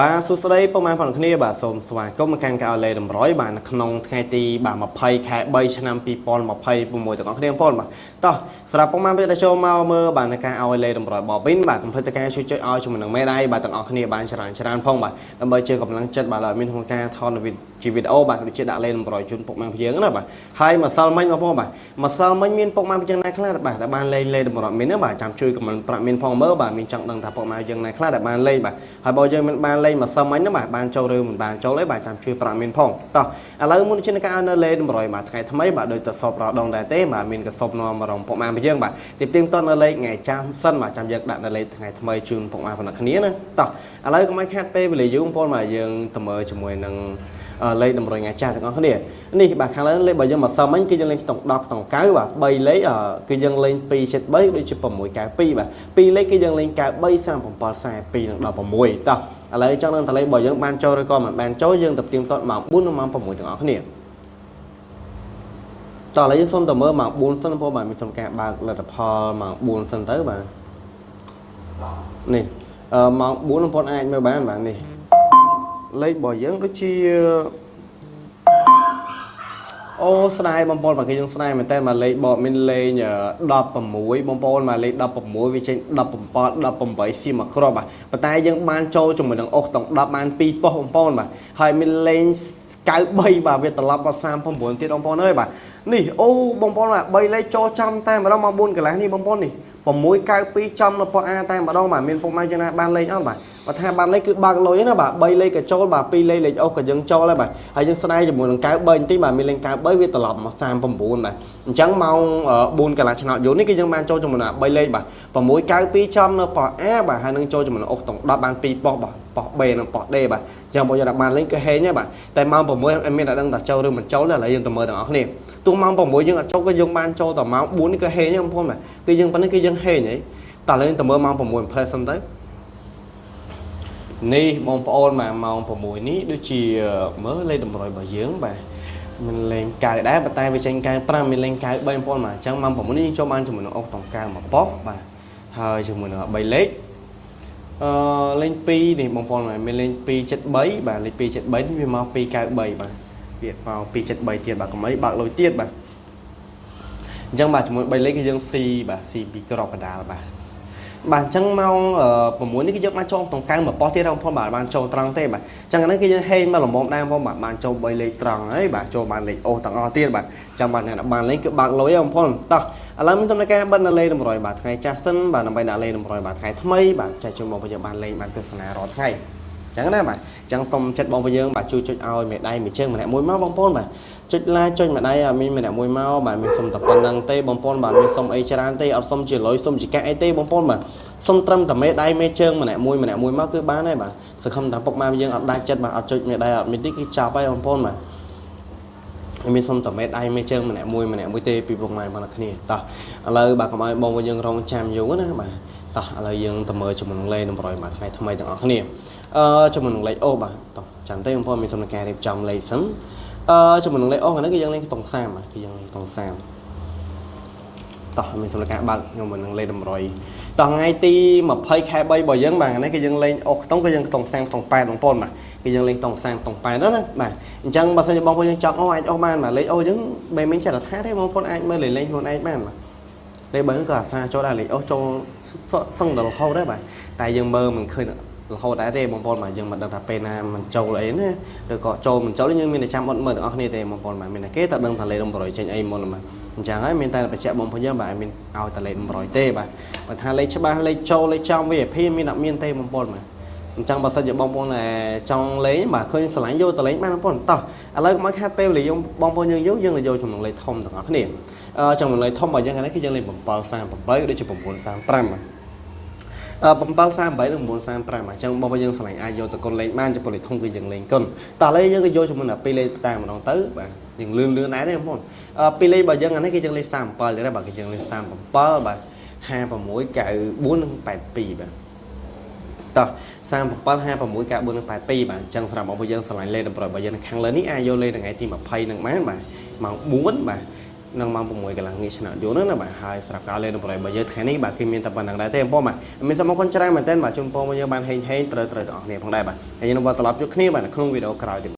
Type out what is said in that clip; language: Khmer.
បាទសួស្តីពុកម៉ែបងប្អូនគ្នាបាទសូមស្វាគមន៍មកកាន់ការលេតម្រុយបាទនៅក្នុងថ្ងៃទីបាទ20ខែ3ឆ្នាំ2026ទាំងអស់គ្នាបងប្អូនបាទតោះសម្រាប់ពុកម៉ែពេលដែលចូលមកមើលបាទនៅការឲ្យលេតម្រុយបបិនបាទកុំភ្លេចតែការជួយចុចឲ្យជាមួយនឹងមេដៃបាទទាំងអស់គ្នាបានច្រើនច្រើនផងបាទដើម្បីជាកម្លាំងចិត្តបាទឲ្យមានក្នុងការថតជាវីដេអូបាទដូចជាដាក់លេតម្រុយជូនពុកម៉ែយើងណាបាទហើយម្សិលមិញបងប្អូនបាទម្សិលមិញមានពុកម៉ែយើងណាខ្លះបាទដែលបានលេងលេតម្រុយមានណាបាទចាំជួយខមមិនប្រាប់មានផងមើលបាទមានចង់ដឹងថាពុកម៉ែយើងណាខ្លះដែលបានលេងបាទហើយបើយើងមិនបានលេងម្សិលមិញណាបាទបានចូលឬមិនបានចូលអីបាទចាំជួយប្រាប់មានផងតោះឥឡូវមុនជាការឲ្យនៅលេតម្រុយបាទថ្ងៃថ្មីបាទដូចទៅសពរដងដែរទេបាទមានកសបនាំមករងពុកម៉ែយើងបាទទីទៀងតនៅលេខថ្ងៃចាំសិនបាទចាំយើងដាក់នៅលេខថ្ងៃថ្មីជូនពុកម៉ែប៉ុណ្ណឹងគ្នាណាតោះឥឡូវកុំឲ្យខាតពេលវេលាយូរបងប្អូនបាទយើងទៅមើលជាមួយនឹងលេខតម្រុយថ្ងៃចាស់ទាំងអស់គ្នានេះបាទខាងលើលេខបើយើងមកសមិញគឺយើងលេងខ្ទង់10ខ្ទង់9បាទ3លេខគឺយើងលេង273ដូចជា692បាទ2លេខគឺយើងលេង93 37 42និង16តោះឥឡូវចង់នឹងតលេខរបស់យើងបានចូលឬក៏មិនបានចូលយើងទៅផ្ទៀងទាត់ម៉ោង4និងម៉ោង6ទាំងអស់គ្នាតោះឥឡូវយើងសូមទៅមើលម៉ោង4សិនព្រោះបាទមានសុំការបើកលទ្ធផលម៉ោង4សិនទៅបាទនេះអឺម៉ោង4បងប្អូនអាចមើលបានបាទនេះលេខរបស់យើងដូចជាអូស្ដាយបងប្អូនបាទគេយើងស្ដាយមែនតើមកលេខបកមានលេង16បងប្អូនមកលេខ16វាចេញ17 18សៀមមកគ្រាប់បាទប៉ុន្តែយើងបានចូលជាមួយនឹងអុសទាំង10បាន2ប៉ុស្តិ៍បងប្អូនបាទហើយមានលេង93បាទវាត្រឡប់មក39ទៀតបងប្អូនអើយបាទនេះអូបងប្អូនបាទ3លេខចូលចំតែម្ដងមក4កន្លះនេះបងប្អូននេះ692ចំនៅប៉ុស្តិ៍ A តែម្ដងបាទមានពុកម៉ែយ៉ាងណាបានលេងអត់បាទបើថាបានលេខគឺបើកលុយណាបាទ3លេខក៏ចូលបាទ2លេខលេខអូសក៏យើងចូលដែរបាទហើយយើងស្ដាយជាមួយនឹង93បន្តិចបាទមានលេខ93វាត្រឡប់មក39បាទអញ្ចឹងម៉ោង4កន្លះឆ្នោតយូរនេះគឺយើងបានចូលជាមួយនឹង3លេខបាទ692ចំនៅប៉ុស្តិ៍ A បាទហើយនឹងចូលជាមួយនឹងអូសតុង10បាន2ប៉ុស្តិ៍បាទប៉ុស្តិ៍ B និងប៉ុស្តិ៍ D បាទអញ្ចឹងបើយើងបានលេងគឺហេងហើយបាទតែម៉ោង6អត់មានតែដឹងថាចូលឬមិនចូលទេឥឡូវយើងទៅមើលទាំងអស់គ្នាទោះម៉ោង6យើងអត់ចូលក៏យើងបានចូលដល់ម៉ោង4នេះក៏ហេងដែរបងប្អូនបាទគឺយើងប៉ុណ្ណេះគឺយើងហេងហីតោះឥឡូវយើងទៅមើលម៉ោង6ផ្លែសិនទៅនេះបងប្អូនបាទម៉ោង6នេះដូចជាមើលលេខតម្រុយរបស់យើងបាទមានលេង9ដែរប៉ុន្តែវាចេញ95មានលេង93បងប្អូនបាទអញ្ចឹងម៉ោង6នេះយើងចូលបានជាមួយនឹងអុកតង្កៅមួយប៉ុស្តិ៍បាទហើយជាមួយនឹង3លេខអឺលេខ2នេះបងប្អូនបាទមានលេខ273បាទលេខ273នេះវាមក293បាទវាមក273ទៀតបាទកុំអីបើកលុយទៀតបាទអញ្ចឹងបាទជាមួយ3លេខគឺយើងស៊ីបាទស៊ីពីក្របកដាលបាទបាទអញ្ចឹងម៉ោង6នេះគឺយើងបានចូលក្នុងកៅមួយប៉ុស្តិ៍ទៀតបងប្អូនបាទបានចូលត្រង់ទេបាទអញ្ចឹងអានេះគឺយើងហេងមកល្មមដែរបងប្អូនបាទបានចូល3លេខត្រង់ហើយបាទចូលបានលេខអូសទាំងអស់ទៀតបាទអញ្ចឹងបាទអ្នកបានលេខគឺបើកលុយបងប្អូនតោះឥឡូវមានសំណការបិទនៅលេខតម្រុយបាទថ្ងៃចាស់សិនបាទដើម្បីដាក់លេខតម្រុយបាទថ្ងៃថ្មីបាទចែកជូនបងប្អូនយើងបានលេងបានទស្សនារាល់ថ្ងៃអញ្ចឹងណាបាទអញ្ចឹងសូមចិត្តបងប្អូនយើងបាទជួយចុចឲ្យមេដៃមួយជើងម្នាក់មួយមកបងប្អូនបាទចុចឡាចុចម្ដាយឲ្យមានម្នាក់មួយមកបាទមានសុំតែប៉ុណ្្នឹងទេបងប្អូនបាទមានសុំអីច្រើនទេអត់សុំជាលុយសុំជាកាក់អីទេបងប្អូនបាទសុំត្រឹមតែមេដៃមេជើងម្នាក់មួយម្នាក់មួយមកគឺបានហើយបាទសង្ឃឹមថាពុកម៉ែយើងអត់ដាច់ចិត្តបាទអត់ចុចមេដៃអត់មានទេគឺចាប់ហើយបងប្អូនបាទមានសុំតែមេដៃមេជើងម្នាក់មួយម្នាក់មួយទេពីពុកម៉ែបងគ្នាតោះឥឡូវបាទកុំឲ្យបងយើងរងចាំយូរណាបាទតោះឥឡូវយើងទៅមើលជាមួយនឹងលេខតម្រុយបាទថ្ងៃថ្មីទាំងអស់គ្នាអឺជាមួយនឹងលេខអូបាទតោះចាំទេបងប្អូនមានសុំការរៀបចំលេខសិនអឺជាមួយនឹងលេខអូហ្នឹងគឺយើងលេងខ្ទង់30បាទគឺយើងលេងខ្ទង់30តោះមានសុំការបើកខ្ញុំនឹងលេខតម្រុយតោះថ្ងៃទី20ខែ3របស់យើងបាទនេះគឺយើងលេងអូខ្ទង់គឺយើងខ្ទង់30ខ្ទង់8បងប្អូនបាទគឺយើងលេងខ្ទង់30ខ្ទង់8ហ្នឹងណាបាទអញ្ចឹងបើសិនជាបងប្អូនយើងចង់អូអាចអូបានបាទលេខអូយើងមិនមែនចេះតែថាទេបងប្អូនអាចមើលលេខខ្លួនឯងបានបាទលេខ3ក៏អាសាចូលដែរលេខអូចូលសឹងដល់រហូតដែរបាទតែយើងមើលមិនឃើញរហូតដែរទេបងប្អូនបាទយើងមិនដឹងថាពេលណាมันចូលអីណាឬក៏ចូលមិនចូលយើងមានតែចាំអត់មើលទាំងអស់គ្នាទេបងប្អូនបាទមានតែគេតែដឹងថាលេខ100ចេញអីមុនបាទអញ្ចឹងហើយមានតែបញ្ជាក់បងប្អូនយើងបាទមានឲ្យតែលេខ100ទេបាទបើថាលេខច្បាស់លេខចូលលេខចំ VIP មានអត់មានទេបងប្អូនបាទអញ្ចឹងបើសិនជាបងប្អូនចង់លេងបាទឃើញស្រឡាញ់យកទៅលេងបានបងប្អូនតោះឥឡូវកុំឲ្យខាតពេលវេលាយើងបងប្អូនយើងយកយើងទៅយកចំណងលេខធំទាំងអស់គ្នាអឺចំណងលេខធំរបស់យើងថ្ងៃនេះគឺយើងលេខ738ដូចជា935បាទ738និង935អញ្ចឹងបងប្អូនយើងស្រឡាញ់អាចយកទៅគុណលេខបានចំពោះលេខធំគឺយើងលេងគុណតោះឥឡូវយើងទៅយកជាមួយនឹង2លេខតាមម្ដងទៅបាទយើងលឿនលឿនដែរទេបងប្អូនពីរលេខរបស់យើងអានេះគឺយើងលេខ37ទេបាទគឺយើងលេខ37បាទ56 94និង82បាទតោះ37 56 94និង82បាទអញ្ចឹងសម្រាប់បងប្អូនយើងស្រឡាញ់លេខតម្រុយរបស់យើងនៅខាងលើនេះអាចយកលេខថ្ងៃទី20នឹងបានបាទម៉ោង4បាទ នឹងម៉ោង6កន្លះងាកឆ្នាំយូរហ្នឹងណាបាទហើយសម្រាប់ការលេងតម្រុយរបស់យើងថ្ងៃនេះបាទគឺមានតែប៉ុណ្្នឹងដែរទេបងប្អូនបាទមានសូមអរគុណច្រើនមែនទែនបាទជូនពរមកយើងបានហេងហេងត្រូវត្រូវទាំងអស់គ្នាផងដែរបាទហើយយើងនឹងវិលត្រឡប់ជួបគ្នាបាទនៅក្នុងវីដេអូក្រោយទៀត។